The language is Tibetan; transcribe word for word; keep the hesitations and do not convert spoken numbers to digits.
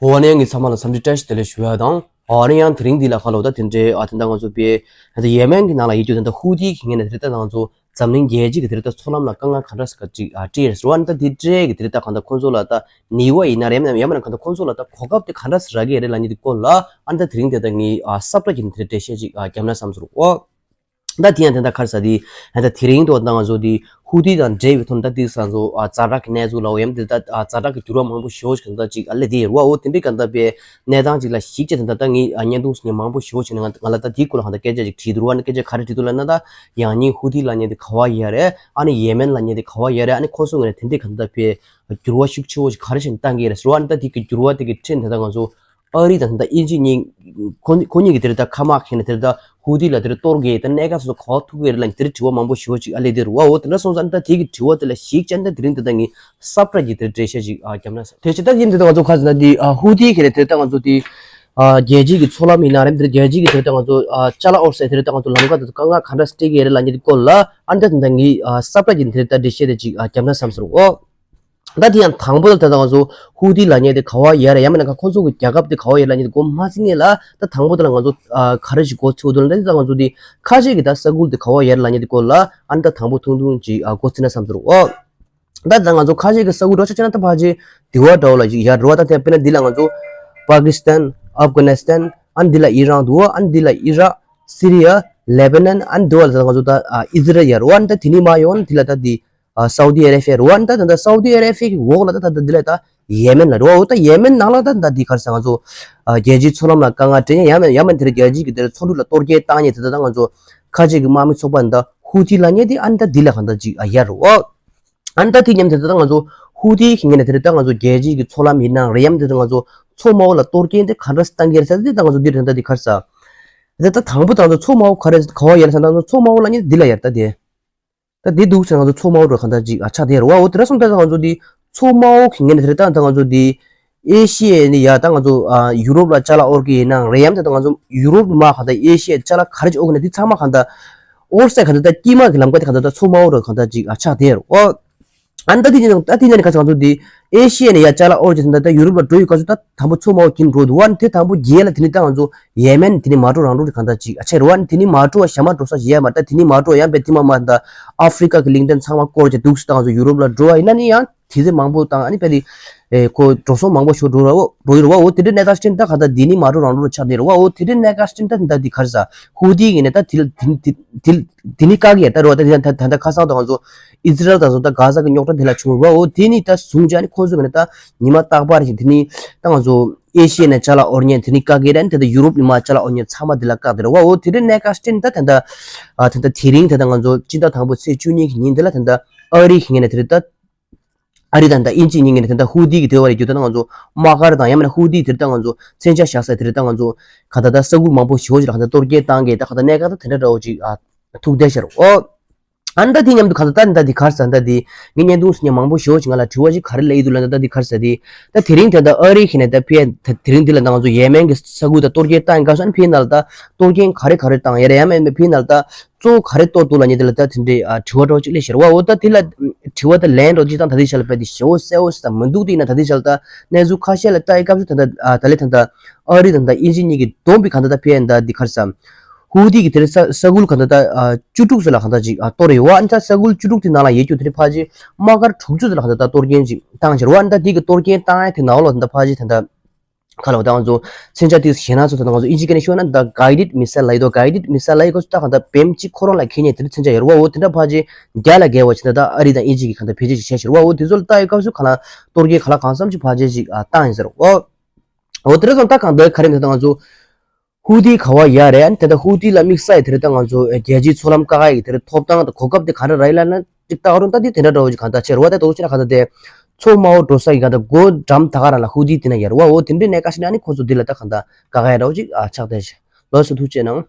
འོ་ནས་ངས་ཚང་མ་ལ་འཚམས་འདྲི་བཀྲ་ཤིས་བདེ་ལེགས་ཞུ་ཡ་དང་། ཨ་ནི་ཡང་དེ་རིང་འདི་ལ་ཁ་ལོ་ད་དེ་འདྲའི་ཨ་དེ་འདྲ་ང་ཚོ་པའི་ད་ཡེ་མེན་གྱི་ནང་ལ་ཡོད་རྒྱུ་དེ་འདྲ་ཧུ་ཐི་གི་ངོས་ནས་དེ་འདྲ་ད་ང་ཚོ་འཛམ་གླིང་རྒྱལ་སྤྱི་གི་དེ་འདྲ་ད་ཚོགས་ལམ་ལ་དཀའ་ངལ་ག་འདྲ་ཟེར་ག་ཅིག་ཨ་སྤྲད་ཡོད་རེད་ཟེར་བ། ཨ་ནི་ད་དེ་འདྲའི་གི་དེ་འདྲ་ད་གང་ལྟར་ཁོང་ཚོ་ལ་ད་ནུས་པ་ཡིན་ན་རེད། ཡང་མིན་ན་གང་ལྟར་ཁོང་ཚོ་ལ་ད་གོ་སྐབས་དེ་ག་འདྲ་ཟེར་རག་གི་རེད་ལབ་མཁན་དེ་སྐོར་ལ་ཨ་ནི་ད་དེ་རིང་དེ་ད་ངས་ཨ་ས་བཀྲ་གི་དེ་འདྲ་འགྲེལ་བཤད་ཅིག་ཨ་བརྒྱབ་ན་བསམ་སོང་། ཨོ། ད་དེ་ཡང་དེ་འདྲ་ག་རེ་ཟེར་དེ། ད་དེ་རིང་དུ་ད་ང་ཚོ་དེ་ཧུ་ཐི་དང་འབྲེལ་བའི་ཐོག་ནས་ད་དེ་ས་ཚོ་ཨ་ཛ་དྲག་གི་གནས་ཚུལ་ལ་འོ་ཡང་དེ་ད་ཨ་ཛ་དྲག་གི་འགྱུར་བ་མང་པོ་ཞེ་པོ་ཞིག་ད་ཅིག་ཨ་སླེབས་བསྡད་ཡོད་རེད་བ། འོ་དེ་འདྲའི་ག་འདྲ་པའི་གནས་སྟངས་ཅིག་ལ་གཞིགས་བྱས་དེ་འདྲ་ད་ངས་ཨ་བརྙན་ཐུང་ཞིག་མང་པོ་ཞེ་པོ་ཞིག་ནས་ང་ང་ལ་ད་དེའི་སྐོར་ལ་ག་འདྲ་སྐད་ཆ་ཅིག་དྲིས་འདུག་བ། ཨ་ནི་སྐད་ཆ་ག་རེ་དྲིས་འདུག་ལབ་ན། ད་ཡང་སྙིང་ཧུ་ཐི་ལབ་མཁན་དེ་ག་པར་ཡོད་རེད། ཨ་ནི་ཡེ་མེན་ལབ་མཁན་དེ་ག་པར་ཡོད་རེད། ཨ་ནི་ཁོང་ཚོའི་ངོས་ནས་དེ་འདྲའི་ག་འདྲ་པའི་འགྱུར་བ་ཤུགས་ཆེ་བོ་ཞིག་ག་རེ་བྱས་ནས་བཏང་གི་རེད་ཟེར་བ། ཨ་ནི་ད་དེ་གི་འགྱུར་བ་དེ་གི་ཁྲོད་ནས་ད་ང་ཚོ་ཨ་རི་དང་ད་དབྱིན་ཇི་གཉིས་ཁོ་ཁོ་གཉིས་ཀྱིས་དེ་རེད་ད་ཁ་དམག་ཁྱེར་ནས་དེ་རེད་ད་ཧུ་ཐི་ལ་དེ་རེད་གཏོར་གི་ད་གནད་འགག་སོ་སོ་ག་པར་ཐུག་གི་རེད་ལབ་དེ་རེད་དྲི་བ་མང་པོ་ཞེ་པོ་ཅིག་ཨ་སླེབས་བསྡད་རེད་བ། འོ་དེ་འདྲ་སོང་ཙང་ད་དེ་གི་དྲི་བ་དེ་ལ་གཞིགས་བྱས་ད་དེ་རིང་དེ་ད་ངས་ས་བཀྲ་གི་དེ་འགྲེལ་བཤད་ཅིག་ཨ་བརྒྱབ་ན་བསམ། དེ་བྱས་ད་དེ་འདི་ད་ང་ཚོ་ཁ་ཟེར་ན་དེ་ཨ་ཧུ་ཐི་ཁྱེར་ནས་དེ་རེད་ད་ང་ཚོ་དེ་ཨ་རྒྱལ་སྤྱིའི་གི་ཚོགས་ལམ་ཡིན་ན་རེད། དེ་རྒྱལ་སྤྱིའི་གི་དེ་རེད་ད་ང་ཚོ་ཨ་ཅ་ལག་དབོར་སའི་དེ་རེད་ད་ང་ཚོ་ལམ་ཁ་དེ་ཚོ་དཀའ་ངལ་ག་འདྲ་སེ་འཕྲད་ཀྱི་རེད་ལབ་མཁན་དེ་སྐོར་ལ་ཨ་ནི་ད་དེ་ད་ངས་ཨ་ས་བཀྲ་གི་དེ་རེད་ད་འགྲེལ་བཤད་དེ་ཅིག་ཨ་བརྒྱབ་ན་བསམ་སོང་། འོ། ད་དེ་ཡང་དང་པོ་ལ་ད་ལྟ་ང་ཚོ་ཧུ་ཐི་ལབ་མཁན་དེ་ག་པར་ཡོད་རེད། ཡང་མིན་ན་ཁོང་ཚོ་གི་རྒྱལ་ཁབ་དེ་ག་པར་ཡོད་རེད་ལབ་མཁན་དེ་འགོ་མ་ཚུགས་སྔོན་ལ་ད་དང་པོ་དེ་ལ་ང་ཚོ་ཨ་ག་རེ་ཞིག་འགོ་ཚུགས་འདུག་ལབ་ན། ད་ང་ཚོ་དེ་ཁ་ཆེ་གི་ད་ས་ཁུལ་དེ་ག་པར་ཡོད་རེད་ལབ་མཁན་དེ་སྐོར་ལ་ཨ་ནི་ད་དང་པོ་ཐུང་ཐུང་ཅིག་ཨ་འགོ་ཚུགས་ན་བསམ་སོང་། ཨོ། ད་ད་ང་ཚོ་ཁ་ཆེ་གི་ས་ཁུལ་འགྲོ་ཆ་ཆ་ན་ད་ཕལ་ཆེར་དེ་བ་འདྲ་བོ་ལ་ཅིག་ཡོད་རེད་བ། ད་དེ་དཔེར་ན་འདི་ལ་ང་ཚོ་པ་ཀི་སི་ཐན། ཨབ་གྷ་ནི་སི་ཐན། ཨ་ནི་འདི་ལ་ཨི་རན་འདུག་བ། ཨ་ནི་འདི་ལ་ཨི་རག། སི་རི་ཡ། ལེ་བྷ་ནན། ཨ་ནི་འདི་བ་ལ་ད་ང་ཚོ་ད་ཨ་ཨི་ཟི་རལ་ཡོད་རེད་བ། ཨ་ནི་ད་དེ་ནས་མར་ཡོང་ན་འདི་ལ་ད་དེ་ཨ་སའུ་དི་ཨ་རེ་བྷི་ཡ་རེད་བ། ཨ་ནི་ད་ད་ད་སའུ་དི་ཨ་རེ་བྷི་ཡ་གི་འོག་ལ་ད་ད་ད་འདི་ལ་ད་ཡེ་མེན་ལ་རེད་བ། འོ་ད་ཡེ་མེན་ནང་ལ་ད་ད་འདི་ག་རེ་ཟེར་ང་ཚོ་ཨ་རྒྱལ་སྤྱིའི་ཚོགས་ལམ་ལ་དཀའ་ངལ་འཕྲད་མཁན། ཡང་མིན་ཡང་མིན་དེ་རིང་རྒྱལ་སྤྱིའི་གི་དེར་ཚོགས་འདུ་ལ་གཏོར་སྐྱོན་བཏང་མཁན་དེ་ད་ད་ང་ཚོ་ཁ་ཆེ་གི་དམག་མི་ཚོགས་པ་འདི་ཧུ་ཐི་ལབ་མཁན་དེ་ཨ་ནི་ད་འདི་ལ་གང་ལྟར་ཅིག་ཨ་ཡོད་རེད་བ། ཨ་ནི་ད་དེ་མཉམ་དེ་ད་ང་ཚོ་ཧུ་ཐི་གི་ངོས་ནས་དེ་རེད་ད་ང་ཚོ་རྒྱལ་སྤྱིའི་གི་ཚོགས་ལམ་ཡིན་ནའང་རེད། ཡང་མིན་དེ་ད་ང་ཚོ་མཚོ་དམར་པོ་ལ་གཏོར་སྐྱོན་དེ་ག་འདྲ་སེ་བཏང་གི་རེད་ཟེར་དེ་ད་ང་ཚོ་འདི་རེད་ད་འདི་ག་རེ་ཟེར། དེ་ད་དང་པོ་ད་ང་ཚོ་མཚོ་དམར་པོ་ག་རེ་ག་པར་ཡོད་རེད་ཟེར་ན། ད་ང་ཚོ་མཚོ་དམར་པོ་ལབ་མཁན་འདི་ལ་ཡོད་རེད་ད་དེ། ད་འདི་འདུག་ཟེར་ན་ང་ཚོ་མཚོ་དམར་པོ་ར་གང་ལྟར་ཅིག་ཨ་ཆགས་བསྡད་རེད་བ། འོ་དེ་འདྲ་སོང་ཙང་ད་ང་ཚོ་འདི་མཚོ་དམར་པོ་གི་ངོས་ནས་དེ་རེད་ད་ད་ང་ཚོ་འདི་ཨེ་ཤི་ཡའི་ནི་ཡ་ད་ང་ཚོ་ཨ་ཡུ་རོབ་ལ་ཅ་ལག་དབོར་གི་ཡིན་ནའང་རེད། ཡང་མིན་ད་ད་ང་ཚོ་ཡུ་རོབ་ནས་མར་གང་ལྟར་ཨེ་ཤི་ཡའི་ཅ་ལག་ག་རེ་ཅིག་དབོར་གི་ན་འདི་ཚང་མ་གང་ལྟར་དབོར་སའི་གང་ལྟར་ད་དཀྱིལ་མ་གི་ལམ་ཁ་དེ་གང་ལྟར་ད་མཚོ་དམར་པོ་ར་གང་ལྟར་ཅིག་ཨ་ཆགས་བསྡད་རེད་བ། ཨ་ནི་ད་དེ་ཉིན་ད་དེ་ཉིན་ནས་ཁ་སང་ཚོ་དེ་ཨེ་ཤི་ཡ་ནས་ཡར་ཅ་ལག་དབོར་རྒྱུ་དེ་འདྲ་ད་ཡུ་རོབ་ལ་འགྲོ་ཡི་སྐབས་སུ་ད་དང་པོ་མཚོ་དམར་པོ་བརྒྱུད་འགྲོ་འདུག་བ། ཨ་ནི་དེ་དང་པོ་བརྒྱུད་ལ་དེ་ནས་ད་ང་ཚོ་ཡེ་མེན་དེ་ནས་མར་འགྲོ་རང་འགྲོ་རེད་གང་ལྟར་ཅིག་ཨ་ཆགས་རེད་བ། ཨ་ནི་དེ་ནས་མར་འགྲོ་བ་གཞན་མ་འགྲོ་ས་གཞན་ཡ་མ་རེད། ད་དེ་ནས་མར་འགྲོ་ཡང་པའི་དེ་མ་མ་ད་ཨ་ཧྥི་རི་ཀ་གི་གླིང་ཕྲན་ཚང་མ་སྐོར་བྱས་འདུག་སེ་ད་ང་ཚོ་ཡུ་རོབ་ལ་འགྲོ་བ་ཡིན་ན་ནི་ཡང་དུས་ཚོད་མང་པོ་དང་ཨ་ནི་དཔེ་དེ་ཨེ་ཁོ་འགྲོ་སོང་མང་པོ་ཞིག་འགྲོ་ར་འོ་འགྲོ་ཡི་རེད་བ། འོ་དེ་འདྲའི་གནས་སྟངས་ཅན་ད་གང་ལྟར་དེ་ནས་མར་འགྲོ་རང་འགྲོ་རེད་ཆགས་བསྡད་རེད་བ། འོ་དེ་འདྲའི་གནས་སྟངས་ཅན་ད་དེ་འདྲ་དེ་ག་རེ་ཟེར། ཧུ་ཐི་གི་ནས་ད་དེ་དེ་དེ་དེ་དེ་ནི་བཀག་གི་ཡ་ད་རེད་བ། ད་དེ་ད་ད་ད་ཁ་སང་ད་ང་ཚོ་ཨི་ཛི་རལ་དང་ཚོ་ད་གྷ་ཟ་གི་རྙོག་དྲ་དེ་ལ་བྱུང་བ། འོ་དེ་ནི་ད་བཟུང་བྱས་ནི་ཁོང་ཚོ་གི་ནི་ད་ཉི་མ་རྟག་པར་བཞིན་དེ་ནི་ད་ང་ཚོ་ཨེ་ཤི་ཡ་ནས་ཅ་ལག་དབོར་མཁན་དེ་ནི་བཀག་གི་རེད། ད་ད་ཡུ་རོབ་ནས་མར་ཅ་ལག་དབོར་མཁན་ཚང་མ་དེ་ལ་བཀག་དེ་རེད་བ། འོ་དེ་འདྲའི་གནས་སྟངས་ཅན་ད་ད་ད་ཨ་ད་ད་དེ་རིང་ད་ད་ང་ཚོ་སྤྱི་ཟླ་དང་པོ་ཚེས་བཅུ་གཉིས་ཀྱི་ཉིན་དེ་ལ་ད་ད་ཨ་རི་གི་ངོས་ནས་དེ་རེད་ད། ཨ་རི་དང་ད་དབྱིན་ཇི་གཉིས་ཀྱི་ནས་དེ་འདྲ་ཧུ་ཐི་གི་དེ་བ་རེད་རྒྱུ་ད་ང་ཚོ་དམག་སྒར་དང་ཡང་མིན་ན་ཧུ་ཐི་དེ་འདྲ་ང་ཚོ་མཚོན་ཆ་བཞག་ས་དེ་འདྲ་ང་ཚོ་ག་ད་ད་ས་ཁུལ་མང་པོ་ཞེ་པོ་ཞིག་ལ་ག་ད་གཏོར་སྐྱོན་བཏང་གི་ད་ག་ད་གནད་འགག་ད་དེ་འདྲ་འདྲ་བོ་ཅིག་ཨ་ཐུག་བསྡད་ཤག་རོ། ཨ་ནི་ད་དེ་མཉམ་དུ་ག་ད་ད་འདི་ག་རེ་ཟེར་ད་འདི་ངས་བརྙན་ཐུང་ཟེར་མཁན་མང་པོ་ཞེ་པོ་ཞིག་ང་ལ་དྲི་བ་ཞིག་ག་རེ་སླེབས་ཡོད་འདུག་ལབ་ན། ད་འདི་ག་རེ་ཟེར་དེ་ད་དེ་རིང་དེ་འདྲ་ཨ་རི་གི་ནས་ད་ཕེ་ད་དེ་རིང་འདི་ལ་ད་ང་ཚོ་ཡེ་མེན་གི་ས་ཁུལ་ད་གཏོར་སྐྱོན་བཏང་གི་སྐབས་སུ་ཨ་ནི་ཕེ་ན་ལ་ད་གཏོར་སྐྱོན་ག་རེ་ག་རེ་བཏང་ཡ་རེད། ཡང་མིན་ཕེ་ན་ལ་ད་གཙོ་བོ་ག་རེ་གཏོར་འདུག་ལབ་མཁན་དེ་ལ་ད་དེ་འདྲའི་ཨ་དྲི་བ་འདྲ་བོ་ཅིག་སླེབས་ཤག་རོ། འོ་ད་དེ་ལ་དྲི་བ་ད་ལན་འདྲ་བོ་ཅིག་བཏང་ད་ལྟའི་ཆ་ལ་དཔེ་དེ་ཞེ་པོ་གསལ་པོ་ཞིག་ད་མི་འདུག་དེ་ཡིན་ན་ད་ལྟའི་ཆ་ལ་ད་གནས་ཚུལ་ཁ་ཤས་ལ་ལྟ་ཡི་སྐབས་སུ་ད་ལྟ་ཨ་ད་ལྟའི་ད་ལྟ་ཨ་རི་དང་ད་ཨིན་ཇི་གཉིས་ཀྱི་བསྡོམས་པའི་གང་ལྟར་ད་ཕེ་ཡ་ད་འདི་ག་རེ་ཟེར། ཧུ་ཐི་གི་དེ་ལ་ས་ས་ཁུལ་གང་ལྟར་ད་ཨ་བཅུ་དྲུག་ཙམ་ལ་གང་ལྟར་ཅིག་ཨ་གཏོར་ཡོད་བ། ཨ་ནི་ད་ས་ཁུལ་བཅུ་དྲུག་དེ་ནང་ལ་ཡོད་རྒྱུ་དེ་འདྲ་ཕལ་ཆེར་དམག་སྒར་དྲུག་ཅུ་ཙམ་ལ་གང་ལྟར་ད་གཏོར་སྐྱོན་ཅིག་བཏང་ཤག་རོ། ཨ་ནི་ད་དེ་གི་གཏོར་སྐྱོན་བཏང་ཡ་དེ་ནང་ལོགས་ད་ཕལ་ཆེར་ད་ལྟ་ག་ལ་བ་ད་ང་ཚོ་མཚོན་ཆ་དེ་གཞན་སྣ་ཚོགས་ད་ང་ཚོ་ཨིན་ཇི་སྐད་ནས་ཤོད་ན་ད་གའི་ཌེཌ་མི་སེལ་ལབ་ཡོད་དོ། གའི་ཌེཌ་མི་སེལ་ལབ་ཡོད་སྐབས་སུ་ད་གང་ལྟར་བེམ་གཅིག་ཁོ་རང་ལ་འཁེལ་མཁན་དེ་འདྲ་མཚོན་ཆ་ཡོད་རེད་བ། འོ་དེ་འདྲ་ཕལ་ཆེར་བརྒྱ་ལ་བརྒལ་བ་ཅིག་ད་ད་ཨ་རི་དང་ཨིན་ཇི་གིས་གང་ལྟར་བེད་སྤྱོད་ཅིག་བྱས་ཤག་རོ། འོ་དེ་ཚོ་ལ་ལྟ་ཡོད་སྐབས་སུ་གང་ལ་གཏོར་སྐྱོན་ག་ལ་གང་འཚམ་ཅིག་ཕལ་ཆེར་ཅིག་ཨ་བཏང་ཡིན་ཟེར་རོ། འོ་དེ་འདྲ་སོང་ད་གང་ལྟར་ག་རེ་མི་ད་ང་ཚོ་ཧུ་ཐི་ག་བ་ཡ་རེད། ཨ་ནི་དེ་ད་ཧུ་ཐི་ལ་དམིགས་ས་ཡི་དེ་རེད་ད་ང་ཚོ་རྒྱལ་སྤྱིའི་ཚོགས་ལམ་བཀག་ཡ་ཡི་དེ་རེད་ཐོབ་ཐང་དང་གོ་སྐབས་དེ་ག་འདྲ་རག་ཡི་ལབ་ན་ཅིག་ལྟ་རུང་ད་དེ་དེ་འདྲ་འདྲ་བོ་ཅིག་གང་ལྟར་བྱས་རེད་བ། ད་དོ་ཅི་ན་གང་ལྟར་དེ་མཚོ་དམར་པོ་འགྲོ་ས་ཡི་གང་ལྟར་སྒོ་འགྲམ་ད་ག་རང་ལ་ཧུ་ཐི་དེ་ན་ཡ་རེད་བ། འོ་དེ་འདྲའི་གནས་སྐབས་ཤིག་ན་ཨ་ནི་ཁོ་ཚོ་འདི་ལ་ད་གང་ལྟར་བཀག་ཡ་འདྲ་བོ་ཅིག་ཨ་ཆགས་བསྡད་ཤག་ལགས་སོ། ཐུགས་རྗེ་གནང་།